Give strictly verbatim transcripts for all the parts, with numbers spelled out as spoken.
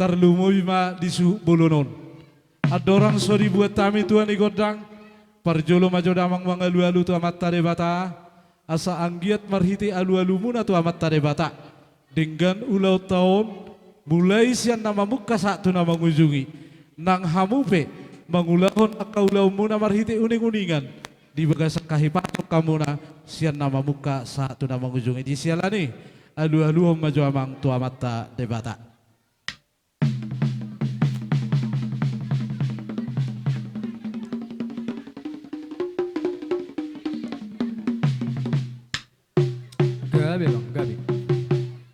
Tarlumobi ma di suhut bolon on. Andorang so dibuat hami tua ni gondang, parjolo ma jo damang mangalualu tu Amanta Debata, asa anggiat marhite alualumuna tu Amanta Debata, denggan ulaonta on, mulai sian na mamungka sahat tu na mangujungi. Nang hamu pe mangulahon angka ulaonmuna marhite uninguningan, di bagasan hahipason hamuna sian na mamungka sahat tu na mangujungi. Di siala ni i, alualuhon ma jo amang tu Amanta Debata. Gabe, bang, gabe.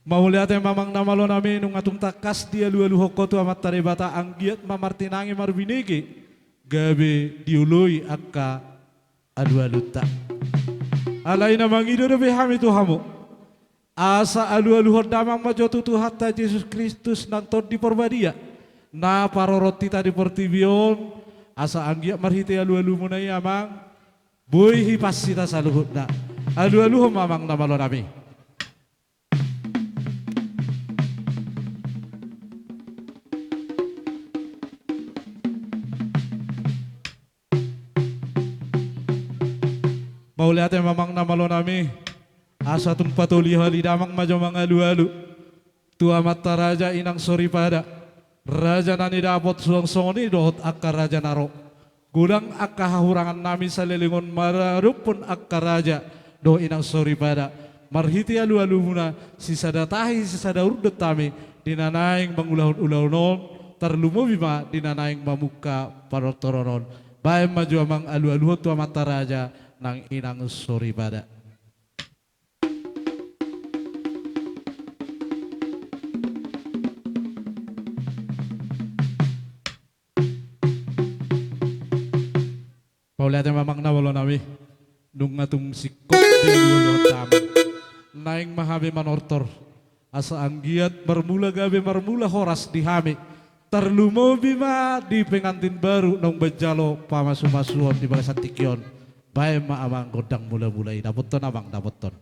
Mauliate ma amang na malo nami, nunga tung tangkas dialualuhon ho tu Amanta Debata, anggiat ma martinangi marbinege, gabe dioloi angka alualunta. Alai na mangido dope hami tu hamu, asa alualuhon damang ma jo tu Tuhanta Jesus Kristus nang Tondi Parbadia, na parorot hita di portibi on, asa anggiat marhite alualumuna i amang, boi hipas hita saluhutna. Alualuhon ma amang na malo nami. Mauliate ma amang na malo nami, asa tung patoluhali damang ma jo mangalualu tu amanta raja inang soripada, raja na nidapot suang songon i dohot angka raja na ro. Godang angka hahurangan nami saleleng on maradophon angka raja dohot inang soripada. Marhite alualumuna, sisada tahi sisada urdot hami di na naeng mangulahon ulaon on, tarlumobi ma di na naeng mamungka panortoron on. Baen ma jo amang alualuhon tu amanta raja nang inang soripada. Mauliate ma amang na malo nami, nunga tung singkop dialualuhon damang. Naeng ma hami manortor, asa anggiat marmula gabe marmula horas di hami. Tarlumobi ma di pengantin baru naung manjalo pamasumasuon di bagasan tingki on. Baen ma amang gondang mulamula i, dapothon amang, dapothon.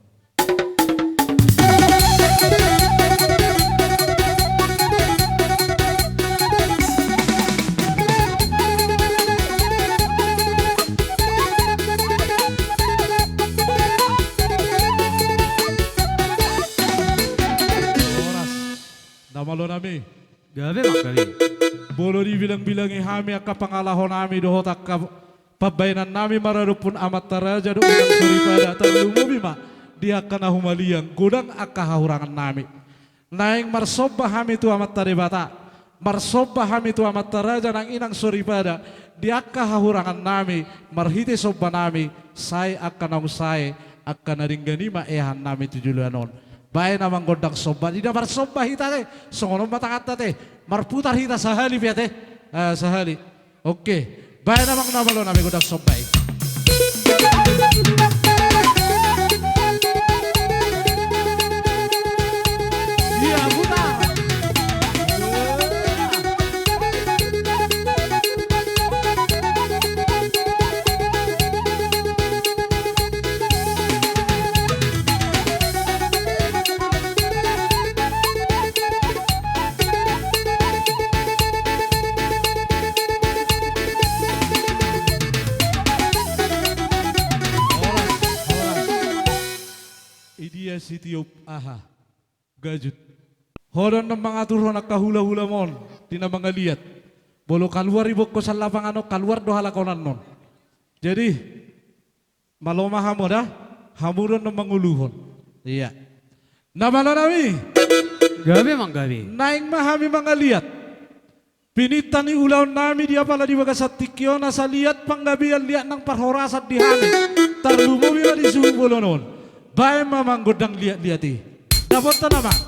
Horas. Na malo nami. Gabe, bang, gabe. Molo dibilangbilangi hami angka pangalaho nami dohot angka pambaenan nami maradophon amanta raja dohot inang soripada, tarlumobi ma di angka na humaliang, godang angka hahurangan nami. Naeng marsomba hami tu Amanta Debata, marsomba hami tu amanta raja nang inang soripada, di angka hahurangan nami, marhite somba nami, sae angka naung sae, angka na denggan i ma eahan nami tu joloan on. Baen amang gondang somba, di na marsomba hita te, songon on ma tanganta te, marputar hita sahali pe ate, ah, sahali. Oke, baen amang na malo nami gondang somba i. Ia, putar. Idia sitiop aha? Gajut. Ho do annon mangaturhon angka hulahulam on di na mangaliat. Molo kaluar iboan ho sian lapangan on, kaluar do halak on annon. Jadi, malo ma hamu da, hamu do annon manguluhon. Ia. Na malo nami. Gabe, bang, gabe. Naeng ma hami mangaliat. Pinangido ni ulaon nami di apala di bagasan tingki on, asa liat panggabean, liat nang parhorasan di hami. Tarlumobi ma di suhut bolon on. Baen ma amang gondang liatliat i. Dapothon amang.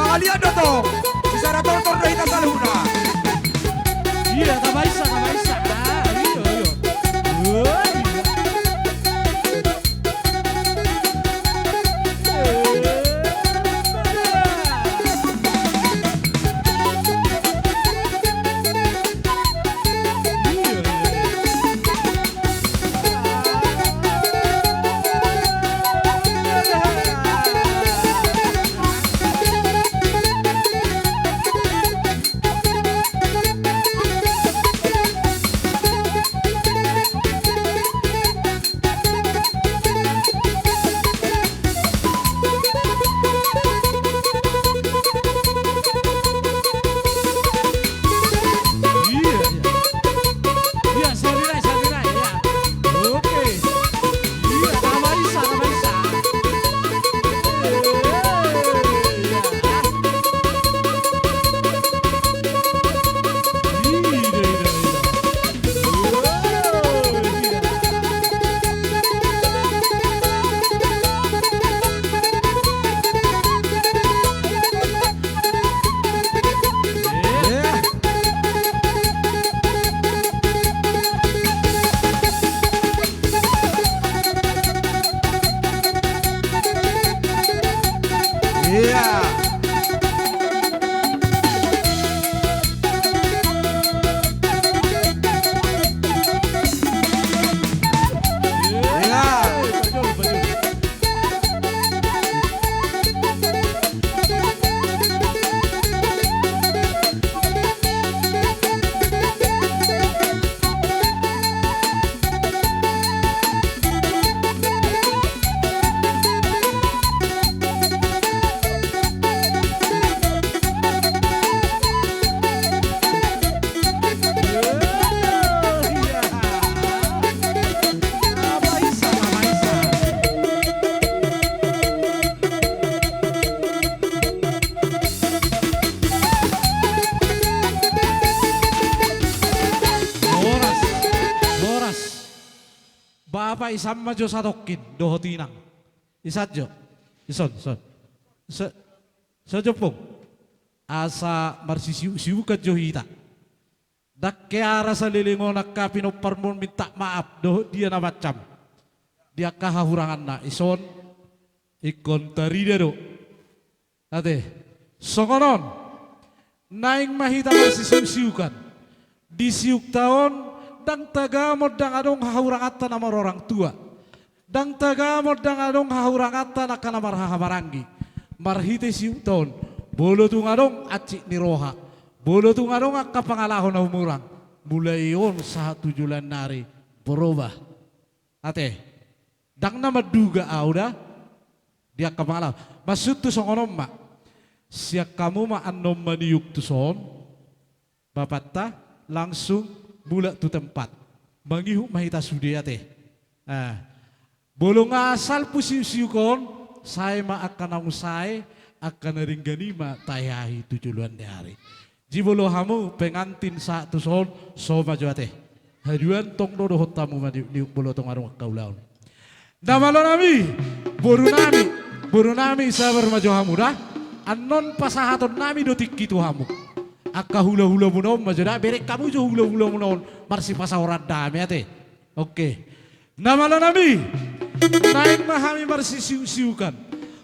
Mauliate do tong. Sisada tortor do hita saluhutna. Iya, tabaisa, tabaisa. Ah, iya, iya. Woi. Horas, horas. Bapa, isan ma jo satongkin dohot inang. Isan jo. Ison, ison. Sa-, sajompung. Asa marsisiuk-siukan jo hita. Ndang hea rasa leleng on angka pinomparmon minta maaf dohot dia na mansam di angka hahuranganna. Ison ingkon tarida do. Ate, songon on. Naeng ma hita marsisiuk-siukan. Di siukta on, ndang tagamon ndang adong hahuranganta na marorang tua. Ndang tagamon ndang adong hahuranganta angka na marhahamaranggi. Marhite siukta on, molo tung adong hansit ni roha, molo tung adong angka pangalaho na humurang, mulai on sahat tu joloan ni ari, berubah. Ate, ndang na manduga ahu da di angka pangalaho. Maksudhu songon on ma. Sian hamu ma annon maniuk tuson, bapanta langsung mulak tu tempat. Mangihut ma hita sude, ate. Ah. Molo nga salpu siuk-siuk on, sae ma angka naung sae, angka na denggan i ma taheahi tu joloan ni ari. Jadi molo hamu pengantin sahat tuson, so ma jo, ate. Haduan tong do dohot hamu maniuk-niuk molo tung adong angka ulaon. Na malo nami, boru nami, boru nami, sabar ma jo hamu da. Annon pasahatonnami do tingki tu hamu. Angka hula-hulamuna on ma jo da, bereng hamu jo hula-hulamuna on, marsipasaoran damang, ate. Oke. Na malo nami, naeng ma hami marsisiuk-siukan.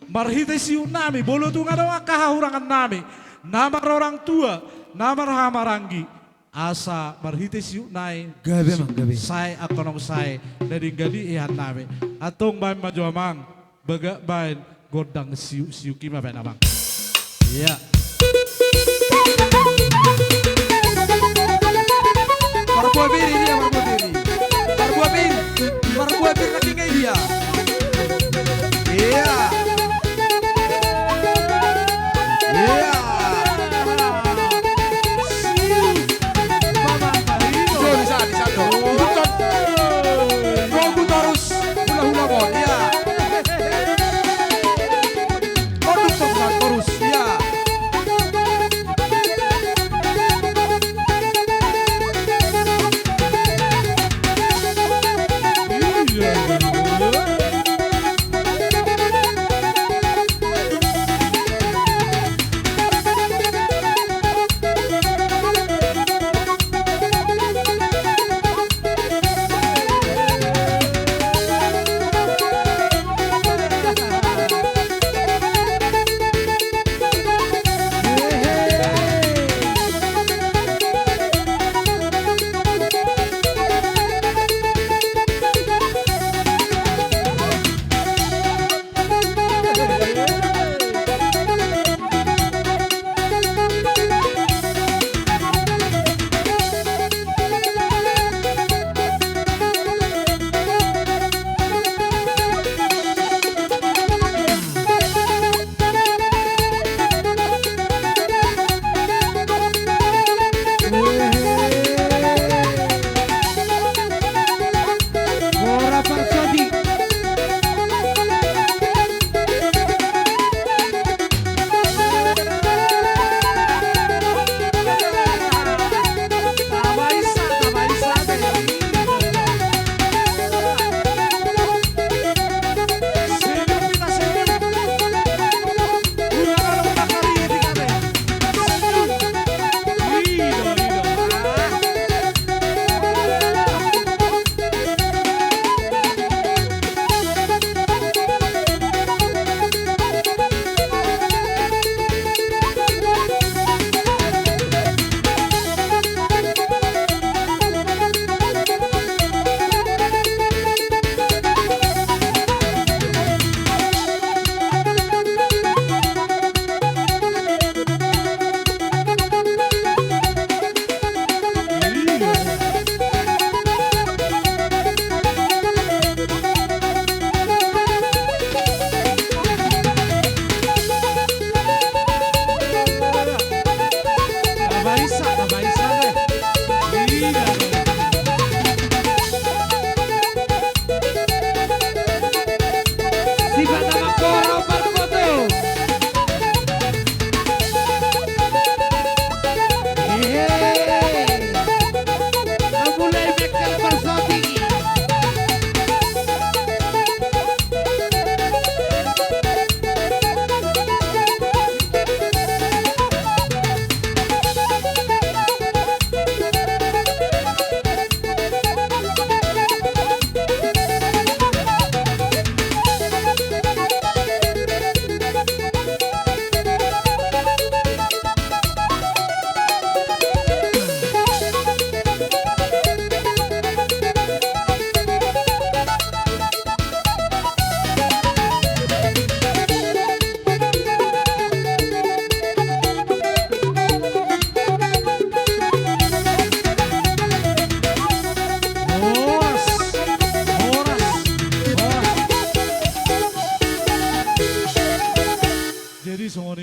Marhite siuknami, molo tung adong angka hahurangannami, na marorang tua, na marhahamaranggi, asa marhite siuknami, gabe, amang, gabe, sae angka naung sae, na denggan i ihuthonnami. Antong baen ma jo, amang. Bagak baen gondang siuk-siuk i ma baen, amang. Iya. Marbuah bir i dia, marbuah bir i. Marbuah bir. Marbuah bir na king i dia. Iya. Iya. Siuk. Mama Marino. Bisa, bisa, bisa. Rogu torus. Hula-hula bon, iya. Torus, torus, torus, iya.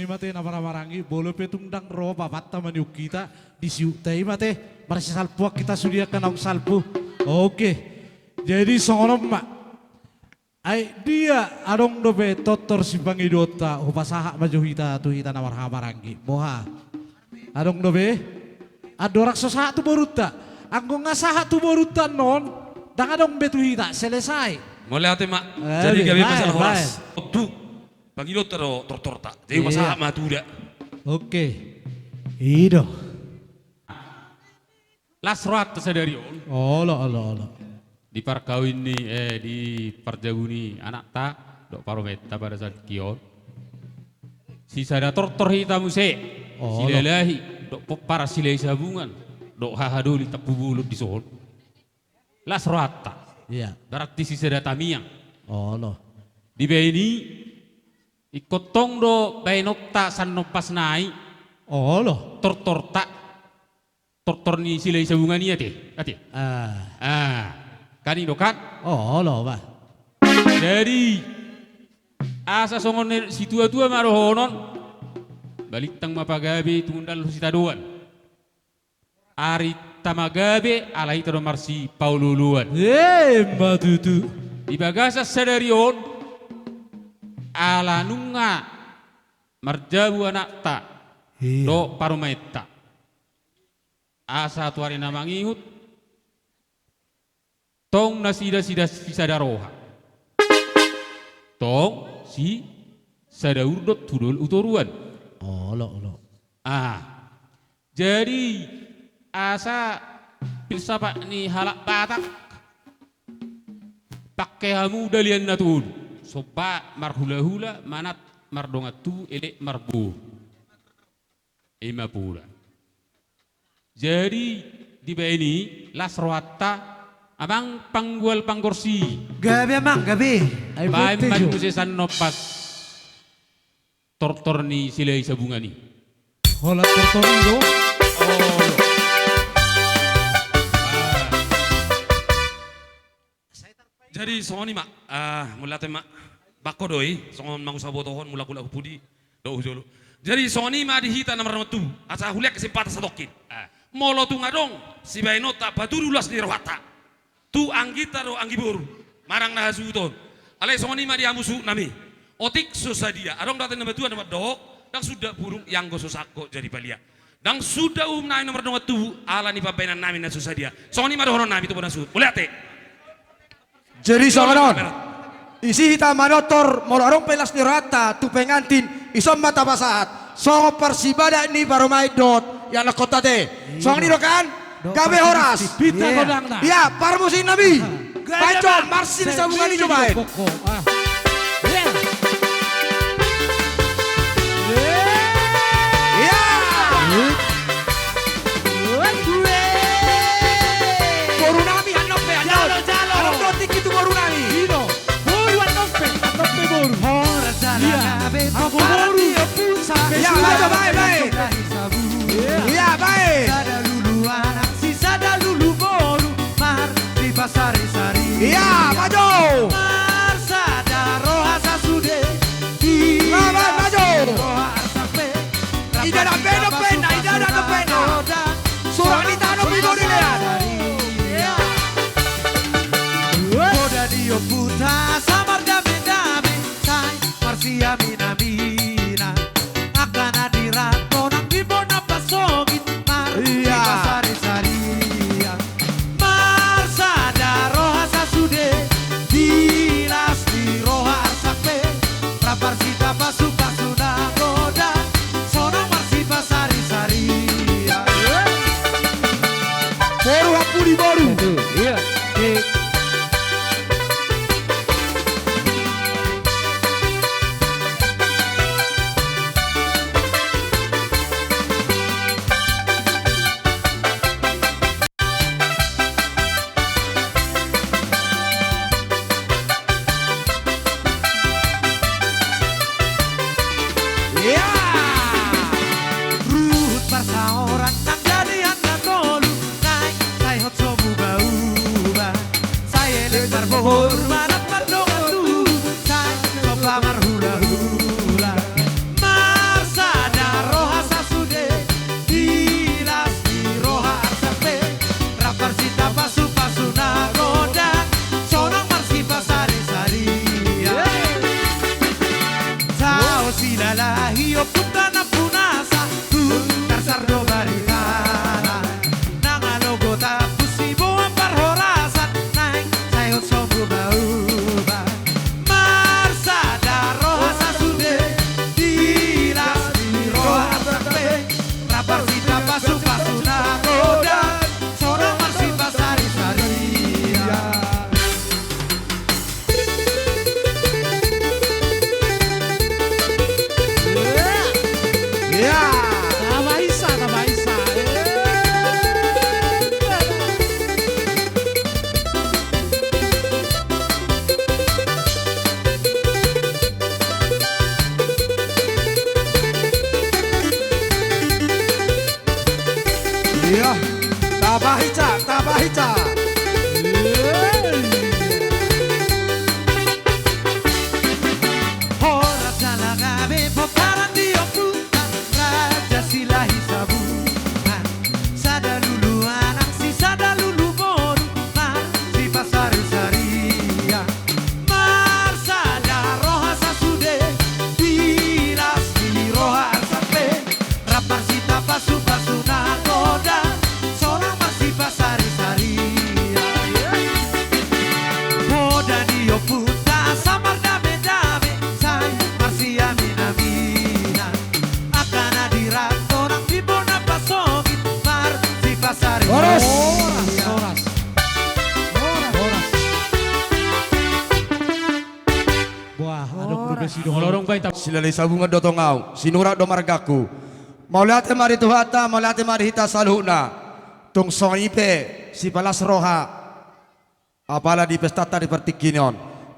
Ima te na marhahamaranggi, molo pe tung ndang ro bapanta maniuk hita, disiukta ima te, marsisalpuan hita sude angka naung salpu. Oke. Jadi songon on ma. Ai dia adong dope tortor sipangidoonta, hupasahat ma jo hita tu hita na marhahamaranggi. Boha? Adong dope? Andorang so sahat tu borunta. Anggo nga sahat tu borunta annon, ndang adong be tu hita, selesai. Mauliate ma. Eh, jadi gabe, bae, masalah horas. Bae. Tu pangidoonta do tortorta. Jadi, iya, hupasahat ma tu dia. Oke. I do. Las rohanta sadari on. Olo, olo, olo. Di parkawin ni, eh, di parjabu ni anakta dohot parumaenta pada saat on. Sisada tortor hita muse. Olo. Silalahi dohot pomparan Silahisabungan dohot haha doli Tampubolon dison. Las rohanta. Iya. Berarti sisada tangiang. Olo. Dibaen i, ingkon tong do baenonta sian ompas nai. Olo. Tortorta. Tortor ni Silahisabungan i ate, ate. Ah. Ah. Kan i do kan? Olo, bah. Jadi, asa songon ni situatua ma dohonon, balintang ma pagabe, tumundalhon sitadoan. Ari ta ma gabe, ala hita do marsipaolooloan. Eh, ima tutu. Di bagasan sadari on, ala nunga marjabu anakta, iya, dohot parumaenta. Asa tu ari na mangihut, tong nasida sisada roha. Tong sisada urdot tu dol utoruan. Olo, olo. Ah. Jadi, asa pilsafat ni halak Batak, pangke hamu dalihan na tolu. Somba marhulahula, manat mardongan tubu, elek marboru. Ima pola. Jadi, dibaen i, las rohanta, amang panggual panggorsi. Gabe, amang, gabe. Baen ma muse sian ompas tortor ni Silahisabungan i. Holan tortor i do. Olo. Ah. Jadi songon i ma, ah, mauliate ma. Bangko do i, songon mangusap botohon, mulak-ulak hu pudi dohot hu jolo. Jadi songon i ma di hita na mardongan tubu, asa hulean kesempatan satongkin. Ah. Molo tung adong sibaenonta patudu las ni rohanta tu anggita dohot anggi boru, manang na hasuhuton. Alai songon i ma di hamu suhutnami. Otik so sadia, adong do hata ni natuatua na mandok, ndang suda burung ianggo so sangko jadi palia. Ndang suda uhum nami na mardongan tubu, ala ni pambaenan nami na so sadia. Songon i ma dohonon nami tu bona suhut. Mauliate. Jadi songon on. Isi hita manortor, molo adong pe las ni rohanta tu pengantin, ison ma tapasahat. Songon parsibadat ni parumaen dohot ianakhonta te. Songon i do kan? Gabe horas. Pinta godangna. Ia, parmusik nami. Pajo, marsi ni sabungan i jo baen. Ia. Boru nami, annon pe, annon. Jalo, jalo. Annon do tingki tu boru nami. Ino. Boru annon pe, annon pe boru. Horas jala. Ia. Anggo boru. Ia, bae, bae. Ia, bae. Sada lulu anak, sisada lulu boru, marsipasarisari. Ia, maju. Marsada roha sasude. Ia, maju. Roha arsak pe. Ida na pe dope na, ida na dope na. Surat ni tano pe boru lean. Ia. Poda ni ompunta, asa mardamedame, sai marsiaminaminan. Angka na di rantau nang di bona pasogit, marsipasarisarian. Marsada roha sasude, di las ni roha arsak pe, rap marsita pasupasu na godang, sonang marsipasarisarian. Tabahica, tabahica. Horas jala gabe pomparan di ompunta Raja Silahisabungan. Sada lulu anak si sada lulu boru, na sipasari-sarian. Marsada roha sasude, di las ni roha arsak pe, rap marsita pasu-pasu na godang, sonang marsipasari-sarian. Poda ni ompunta asa mardame-dame, sai marsiamin-aminan. Angka na di ranto nang di bona pasogit, marsipasari-sarian. Horas, horas. Horas. Buah, adong dope sidung. Molo adong baita. Silahisabungan do tong au, Sinurat do margangku. Mauliate ma di Tuhanta, mauliate ma di hita saluhutna. Tung songon i pe, sipalas roha. Apala di pestanta di partingkian on.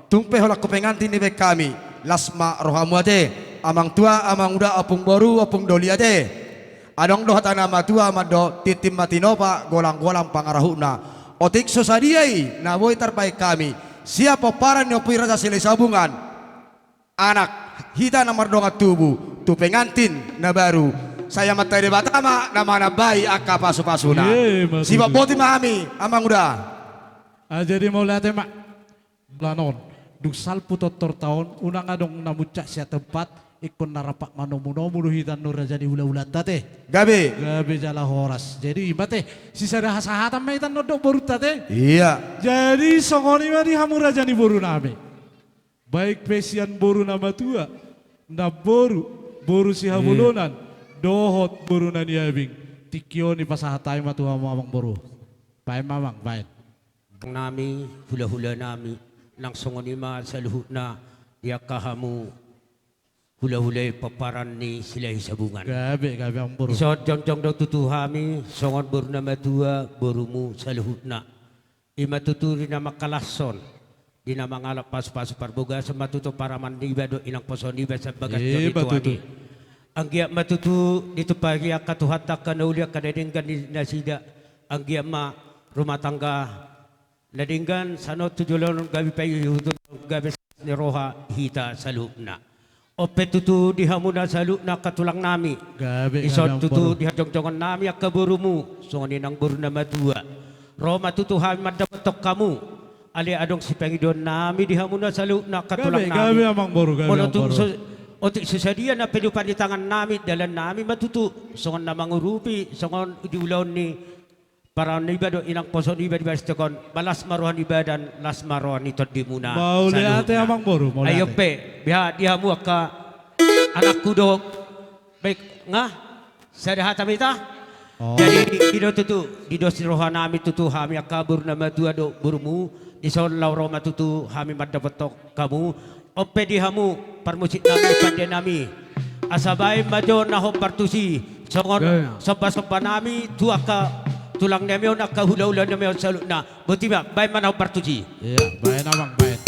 Tung pe holan tu pengantin dibaen hami, las ma rohamu ate, amang tua, amang uda, ompung boru, ompung doli ate. Adong do hata na matua mandok, tintin ma tinopa, golang-golang pangarahutna. Otik so sadia i na boi tarbaen hami sian pomparan ni Ompu i Raja Silahisabungan, anak hita na mardongan tubu tu pengantin na baru. Sai Amanta Debata ma na manambai angka pasu-pasuna. Ima tutu. Sibot boti ma hami, amang uda. Ah, jadi mauliate ma. Molo on dung salpu tortorta on, unang adong na muncak sian tempat, ingkon na rap manomu-nomu do hita annon raja ni hula-hulanta ate. Gabe. Gabe jala horas. Jadi ima ate, sisada hasahatan ma hita annon dohot borunta ate. Iya. Jadi songon i ma di hamu raja ni borunami. Baik pe sian boru na matua, namboru, boru sihabolonan, iya, dohot boru na niabing. Tingki on i pasahat hami ma tu hamu amang boru. Baen ma amang, baen. Nami, hula-hula nami, nang songon i ma saluhutna di angka hamu hula-hula i pomparan ni Silahisabungan. Gabe, gabe amang boru. Dison jongjong do tutu hami songon boru na matua, borumu saluhutna. Ima tutu di na mangkalashon, di na mangalap pasu-pasu parbagason ma tutu paraman niba dohot inang poso niba sian bagas, ima tutu, tua ni tuan i. Anggiat ma tutu ditumpahi angka Tuhanta angka na uli, angka na denggan ni nasida. Anggiat ma rumah tangga na denggan sian on tu joloan on, gabe paihutihut, gabe las ni roha hita saluhutna. On pe tutu di hamu na saluhutna angka tulang nami. Gabe, gabe amang boru. Dison tutu di hajongjongon nami angka borumu, songon i nang boru na matua. Ro ma tutu hami mandapothon hamu. Alai adong sipangidoan nami di hamu na saluhutna angka tulang nami. Gabe, gabe amang boru, gabe amang boru. Molo tung so, otik so sadia na paidupani tangan nami, dalan nami ma tutu songon na mangurupi, songon di ulaon ni paraon niba dohot inang poso niba di bagas tingki on, ba las ma roha ni badan, las ma roha ni tondimuna saluhutna. Mauliate amang boru, mauliate. Ai on pe, di hamu angka anakku do, baen nga sada hata ma hita. Oh. Jadi i do tutu, di dos ni roha nami tutu hami angka boru na matua dohot borumu, dison laho ro ma tutu hami mandapothon hamu. On pe di hamu parmusik nami, pande nami, asa baen ma jo na hombar tusi, songon, iya, sombasomba nami tu angka tulang nami on, angka hulahula nami on saluhutna. Boti ma, baen ma na hombar tusi. Iya, baen amang, baen.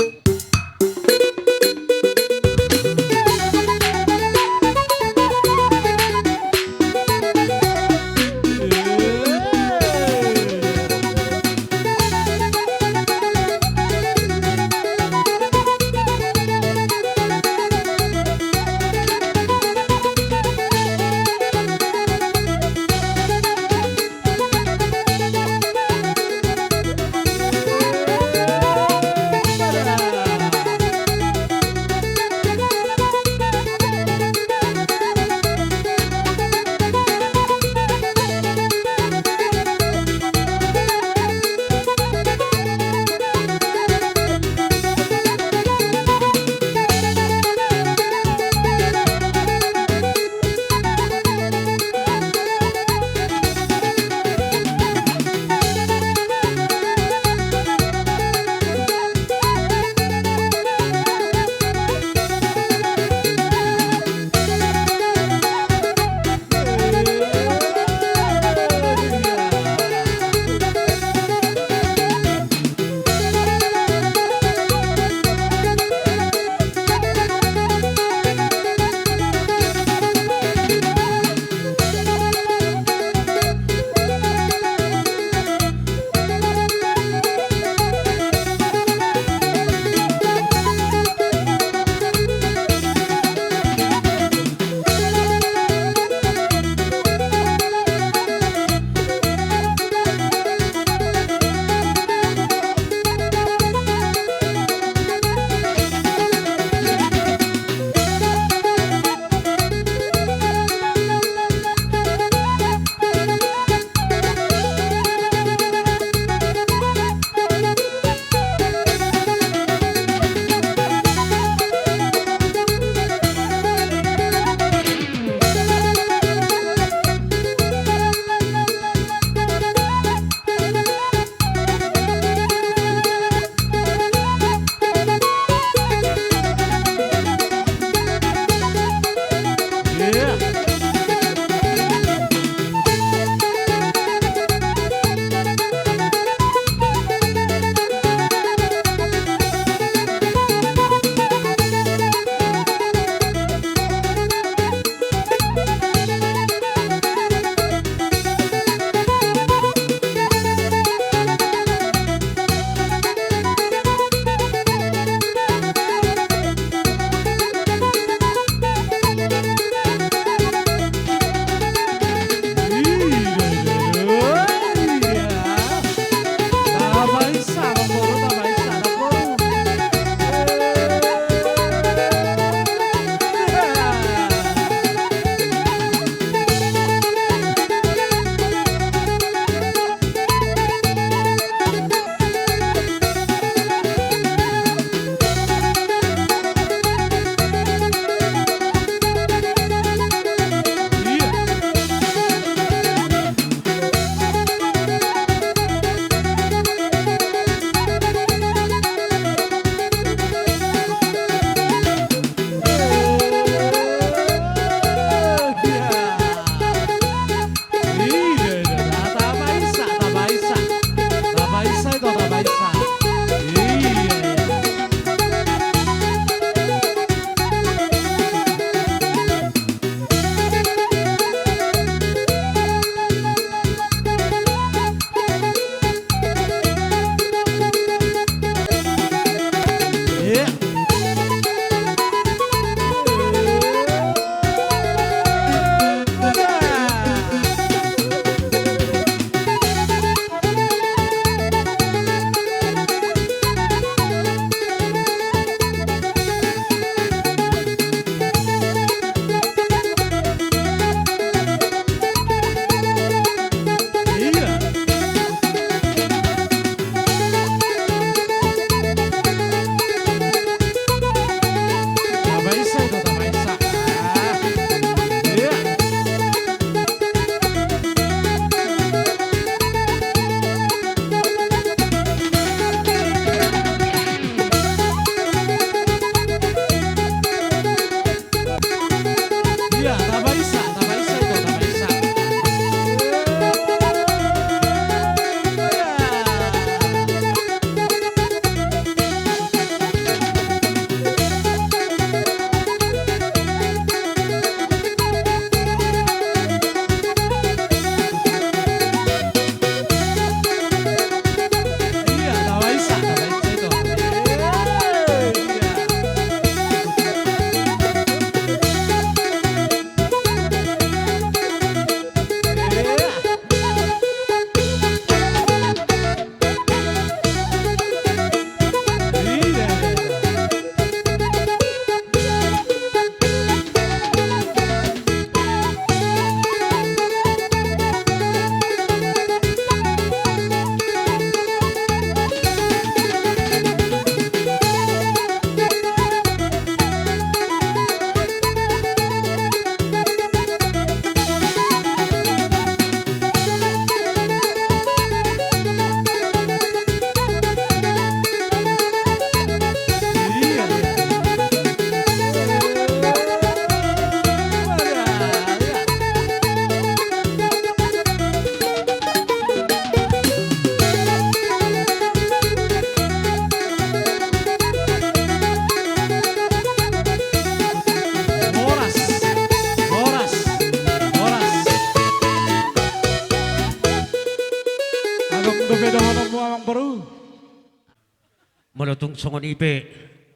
Molo tung songon i pe,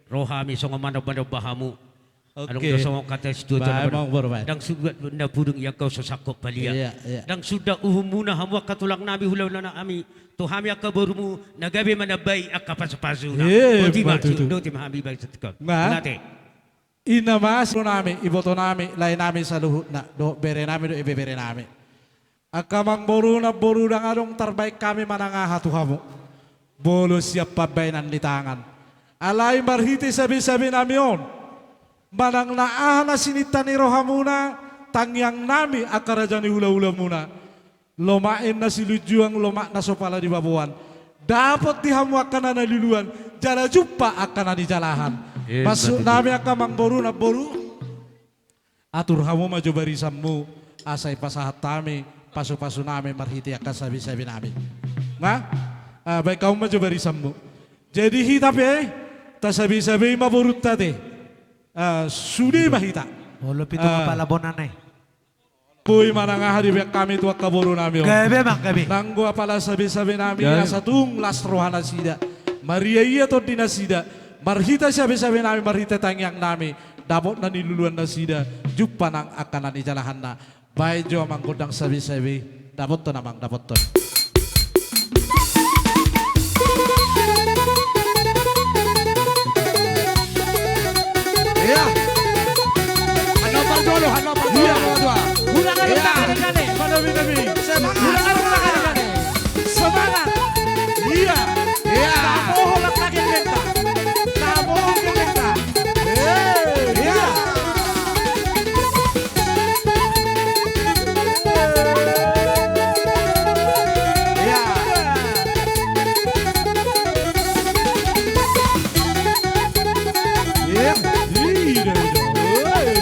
ro hami songon manomba-nomba hamu. Oke. Adong do songon hata situa-tua na mandok, ndang suda na pudung i angka so sangkot palia. Iya, iya. Ndang suda uhumuna hamu angka tulang nami, hulahula nami, tu hami angka borumu na gabe manambai angka pasu-pasuna. Iya, boti ma, betul. Sihut ma hami baen sahat on. Nah. Mauliate. Inna ma sirunami, ibotonami, laenami saluhutna, dohot berenami, dohot ibebere nami. Angka amangboru, namboru, ndang adong tarbaen hami manang aha tu hamu, molo sian pambaenan ni tangan. Alai marhite sabe-sabe nami on, manang na aha na sininta ni rohamuna, tangiang nami angka raja ni hula-hulamuna. Lomak na silunjuang, lomak na so pala dibaboan. Dapot di hamu angka na niluluan, jala jumpa angka na nijalahan. Iya, maksud nami angka amangboru, namboru. Atur hamu ma jo barisanmu, asa dipasahat hami pasu-pasu nami marhite angka sabe-sabe nami. Nah, ah, baen hamu ma jo barisanmu. Jadi hita pe, tasabe-sabei ma borunta te. Ah, sude ma hita. Olo, pitu ma pala bona nai. Boi manang aha dibaen hami tu angka boru nami on. Gabe ma, gabe. Nanggo apala sabe-sabe nami, gabe, asa tung las roha nasida. Maria-ia tondi nasida. Marhite sabe-sabe nami, marhite tangiang nami. Dapot na niluluan nasida. Jumpa nang angka na nijalahanna. Baen jo amang gondang sabe-sabe. Dapothon amang, dapothon. Iya. Hano parjolo, hano parjolo. Iya. Dua. Ulang, iya, ulang, ulang, ulang. Mana bini, bini? Semangat. Ulang, ulang, ulang, ulang. Semangat. Iya. Iya. Tabohol angka gendengta. Tabohol gendengta. Eh, iya. Iya. Iya. Iya, iya. Oh, iya.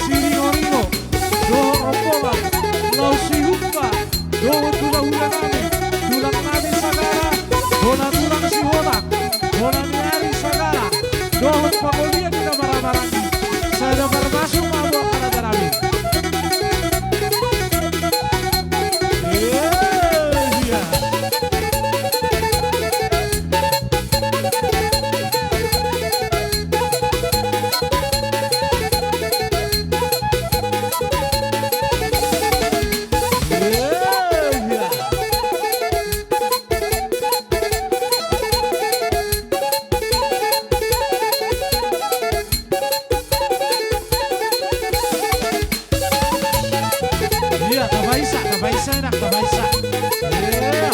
Siringoringo dohot rombongan, laos sihumpa dohot hulahulanami, tulangnami Sagara, bona tulang Sihotang, bona ni ari Sagara, dohot pangolian ni na marhahamaranggi. Sada parmasuk ma hamu angka rajanami. Iya. Iya, tapaisa, tapaisa, enak, tapaisa. Iya.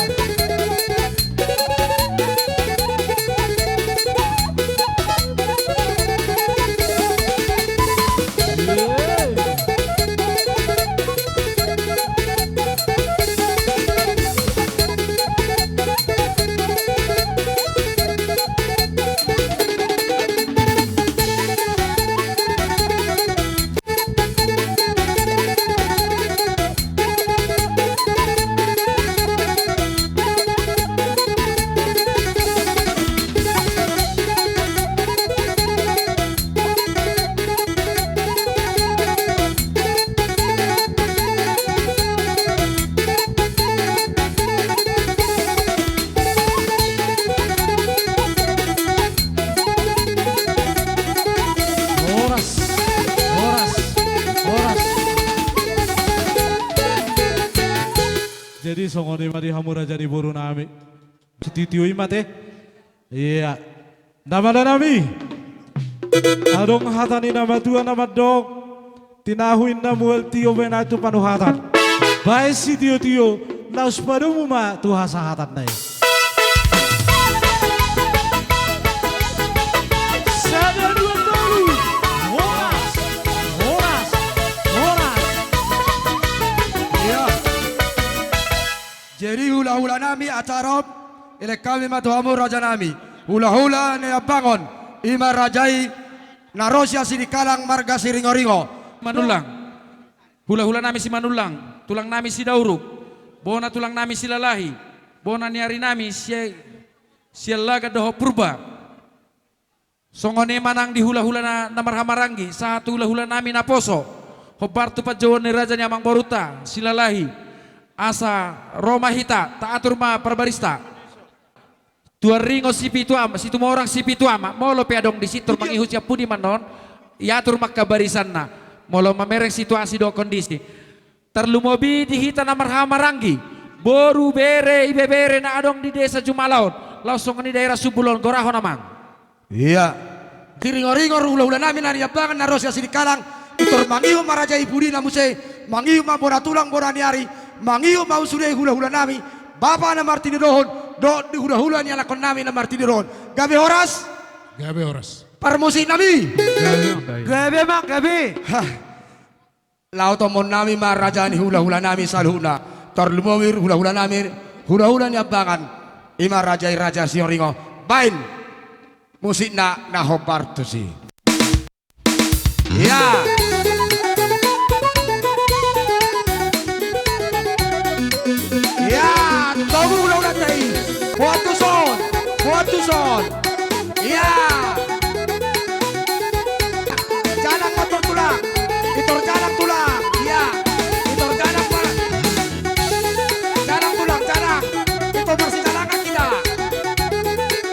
Horas, horas, horas. Jadi songon i ma di hamu raja ni boru nami. Sitio-tio i ma te. Iya. Nda mala nami. Adong hata ni na matua na mandok. Tinahu inna mual tio baen ahu tu panuhatan. Baen sitio-tio, laos padomu ma tu hasahatanna i. Sada, dua, tolu. Horas, horas, horas. Iya. Jadi hulahula nami acara on, elek hami ma tu hamu raja nami. Hulahula Niambangon, i ma raja i na ro sian Sidikalang marga Siringoringo. Manullang. Hulahula nami Simanullang, tulang nami Sidauruk, bona tulang nami Silalahi, bona ni ari nami si, Siallagan dohot Purba. Songon i ma nang di hulahula na, na marhahamaranggi, sahat tu hulahula nami naposo, hombar tu panjouon ni raja ni amangborunta, Silalahi, asa ro ma hita, taatur ma parbarista. Tuaringon sipitu ama, Situmorang sipitu ama, molo pe adong disi tor mangihut sian pudi ma annon, iatur ma angka barisanna, molo mamereng situasi dohot kondisi. Tarlumobi di hita na marhahamaranggi, boru, bere, ibebere na adong di desa jumala on, laos songon i daerah Sumbul on, gorahon amang. Iya. Siringoringo hulahula nami na Niambangan na ro sian Sidikalang, i tor mangihut ma raja i pudina muse, mangihut ma bona tulang bona ni ari, mangihut ma sude hulahula nami, bapa na martinodohon, dohot di hulahula ni anakkon nami na martinodohon. Gabe horas? Gabe horas. Parmusik nami? Gabe, gabe, Mang, gabe. Hah. Laho tomon nami ma raja ni hulahula nami saluhutna. Tarlumobi hulahula nami, hulahula Niambangan. I ma raja i raja Siringoringo. Baen musikna na hombar tusi. Ya. Ya, togu hulahula nami. Buat tuson, buat tuson. Iya. Jalang ma tor tulang. Itor jalang tulang. Iya. Itor jalang ma. Jalang tulang, jalang. Itor marsijalangan hita.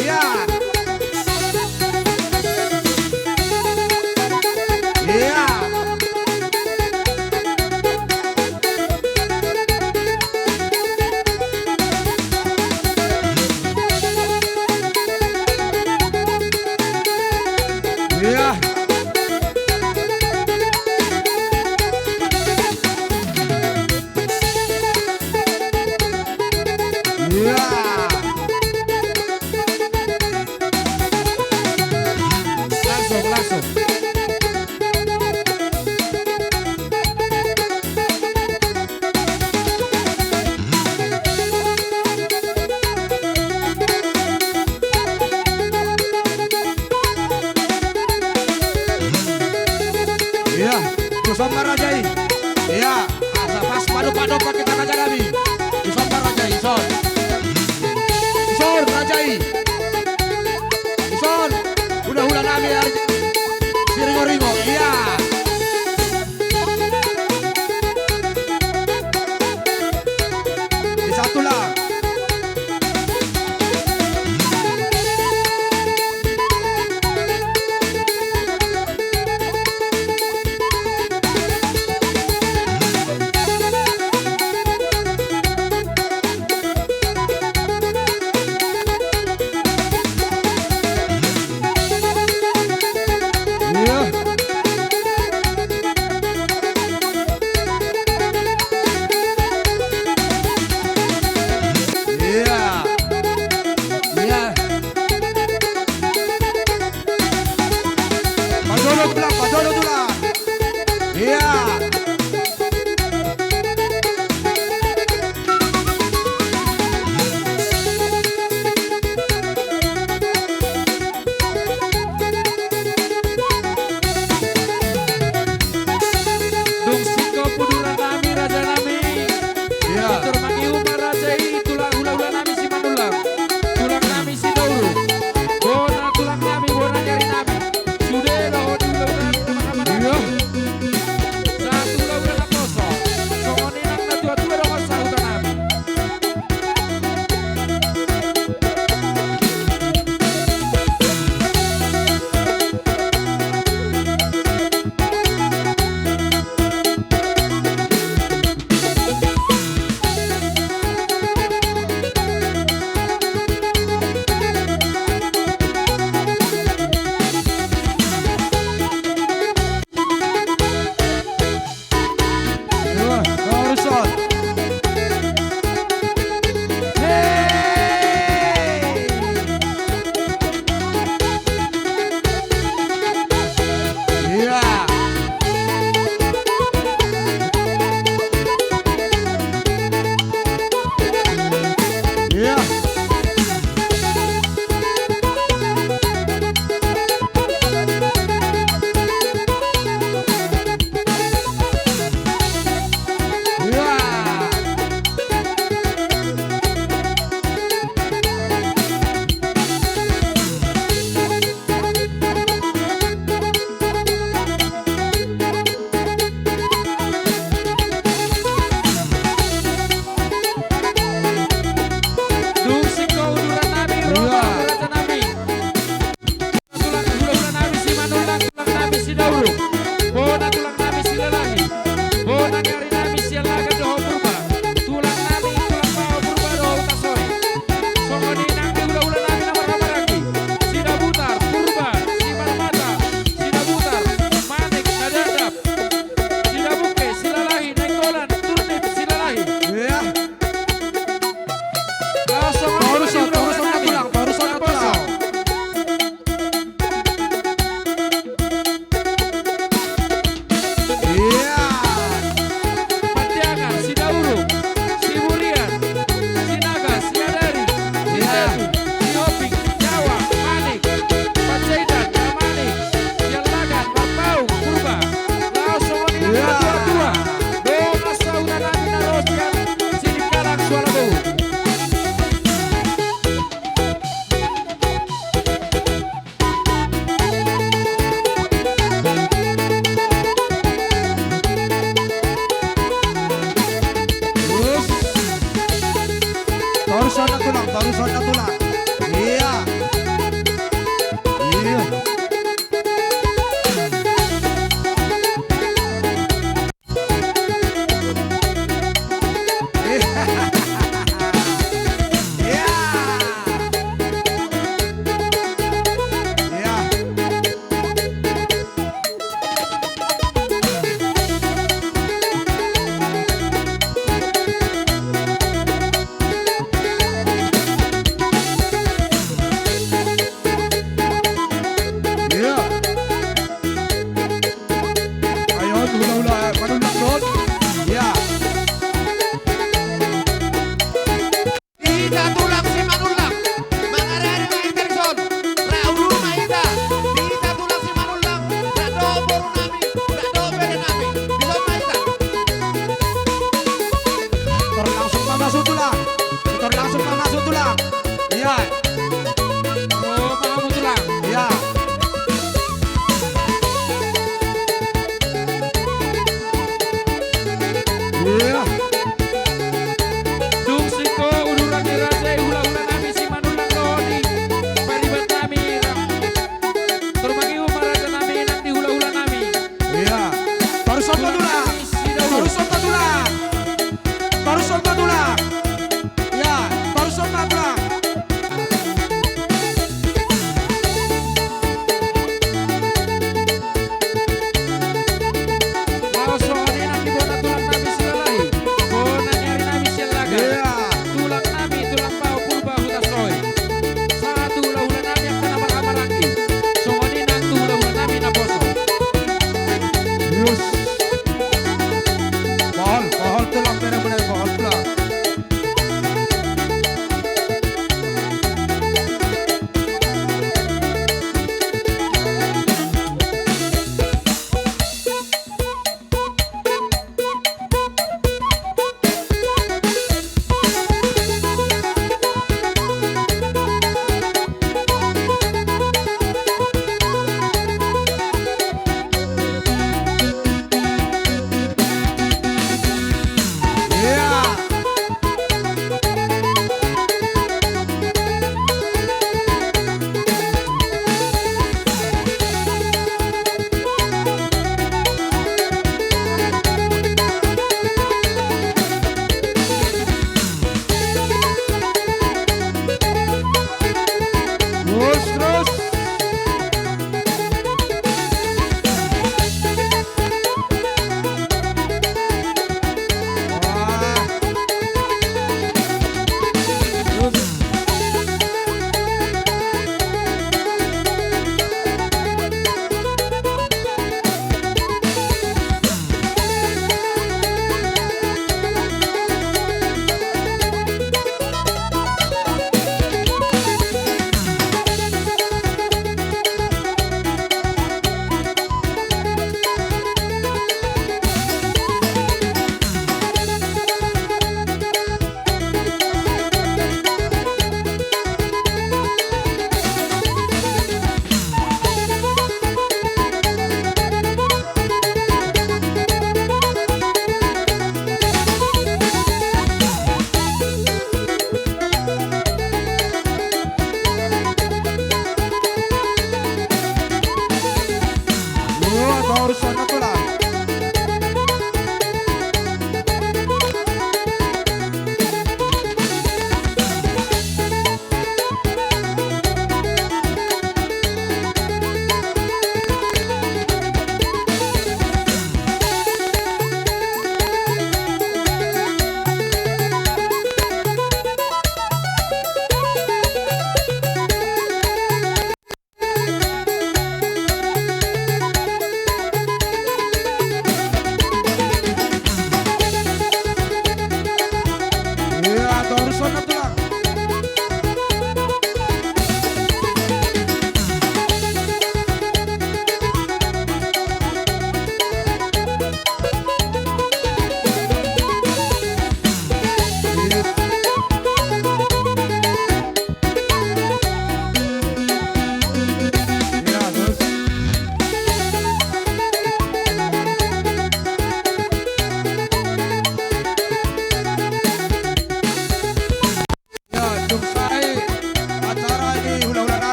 Iya. Iya. Iya. Iya. Langsung, langsung. Torus on na tulang, torus on na tulang. Iya. Iya.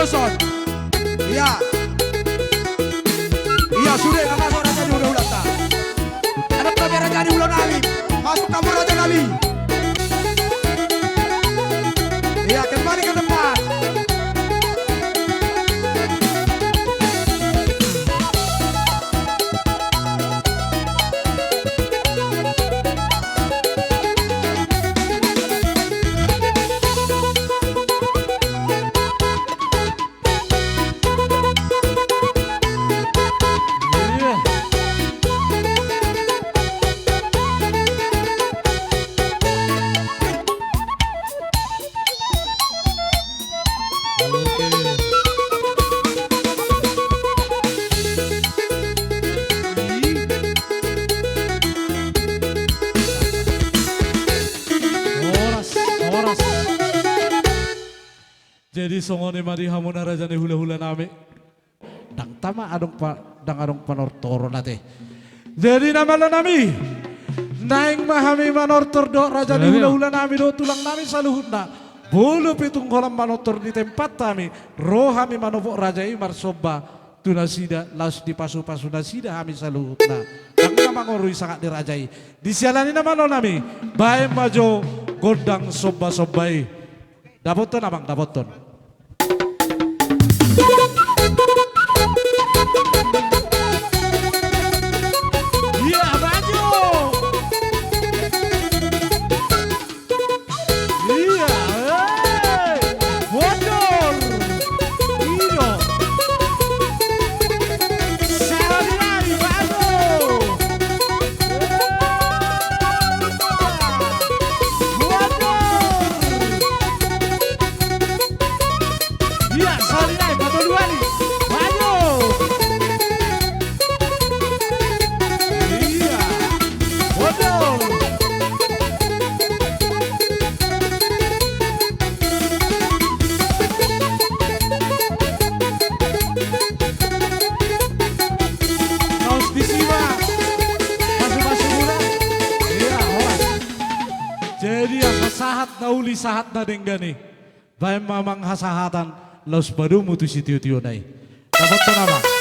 Son. Ia. Ia sude na masuk raja ni hulahulanta. Adong na pe raja ni hula nami. Masuk hamu raja nami. Ia, kembali ke tempat. Horas, horas. Jadi songon i ma di hamuna raja ni hulahula nami. Ndang tama adong pa, ndang adong panortoron ate. Jadi na malo nami, naeng ma hami manortor dohot raja ni hulahula nami dohot tulang nami saluhutna. Molo pitung holan manortor di tempat hami, ro hami manopot raja i marsomba tu nasida, laos dipasupasu nasida hami saluhutna. Ndang na mangorui sangap ni raja i. Di siala ni na malo nami, baen ma jo gondang sombasomba i. Dapothon amang, dapothon. Ia, maju. Ia, eh, mundur. Iyo. Sahali nai, maju. Ia, sahali nai, patolu hali. Maju. Ia. Mundur. Laos disi ma pasupasu muna. Ia, horas. Jadi asa sahat na uli sahat na denggan i. Baen ma amang hasahatan laos padomu tu sitiotiona i. Dapothon amang.